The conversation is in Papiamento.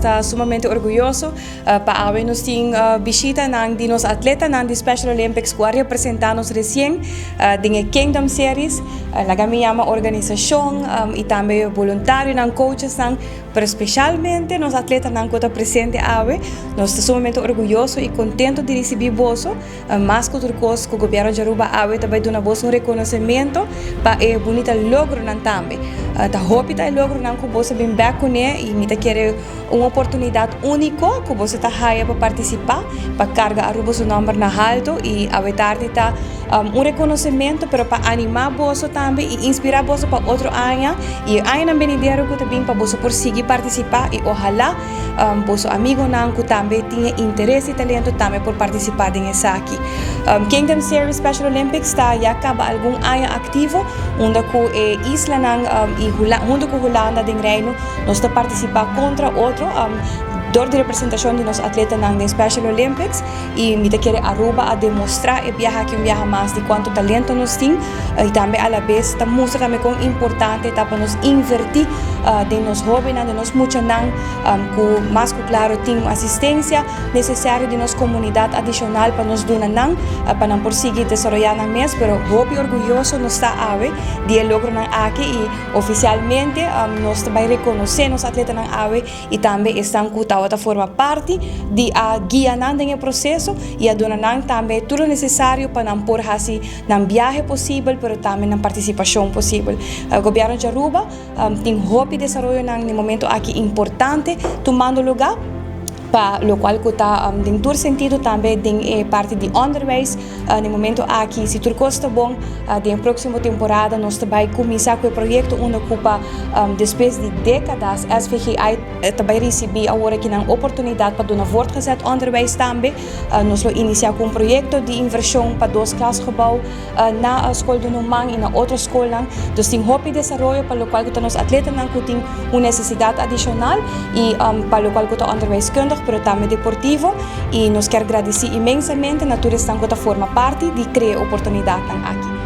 Ta sumamente orguyoso pa awe nos tin bishitanan di nos atletanan di Special Olympics ku a representá nos resien den e Kingdom Series. Laga mi yama organisashon i tambe boluntarionan, coachesnan, pero spesialmente nos atletanan ku ta presente awe. Nos ta sumamente orguyoso i kontento di risibí boso. Mas ku tur kos ku Gobièrnu di Aruba awe ta bai duna boso un rekonosementu pa e bunita logronan tambe. Ta hopi ta e logronan ku boso bin bèk kuné i mi ta kere un oportunidat úniko ku boso ta haya pa partisipá, pa karga Aruba su nòmber na haltu i awe tardi ta un rekonosementu pero pa animá boso tambe i inspirá boso pa otro aña i e añanan benidero ku ta bin pa boso por sigui partisipá i ohalá Boso amigonan ku tambe tin e interes i talento tambe por partisipá den esaki. Kingdom Series Special Olympics ta ya kaba algun aña aktivo unda ku e islanan i huntu ku Hulanda den Reino nos ta partisipá kontra otro dor di representashon di nos atletanan den Special Olympics i mi ta kere Aruba a demostrá e biaha aki un biaha mas di kuantu talento nos tin i tambe alabes ta mustra tambe kon importante ta pa nos invertí den nos hóbennan, den nos muchanan ku mas ku klaro tin un asistensia nesesario di nos komunidat adishonal pa nos duna nan pa nan por sigui desaroyá nan mes. Pero hopi orguyoso nos ta awe di e logronan aki i ofisialmente nos ta bai rekonosé nos atletanan awe i tambe esnan ku tabata forma parti di a guia nan den e proseso i a duna nan tambe tur lo nesesario pa nan por hasi nan biahe posibel pero tambe nan partisipashon posibel. Gobièrnu di Aruba tin hopi desaroyonan den momento aki importante tumando lugá pa lokual ku ta den tur sentido tambe den e parti di onderwijs. Den momento aki si tur kos ta bon den e próksimo temporada nos ta bai kuminsá ku e proyekto unda ku pa despues di dékadas SVGI ta bai risibí awor aki nan oportunidat pa duna voortgezet onderwijs tambe. Nos lo inisiá ku un proyekto di invershon pa dos klasgebou na Skol Dunuman i na otro skolnan. Dus tin hopi desaroyo pa lokual ku ta nos atletanan ku tin un nesesidat adishonal i pa lokual ku ta onderwijskundig pero tambe deportivo. I nos kier gradisí inmensamente na tur esnan ku ta forma parti di krea oportunidatnan aki.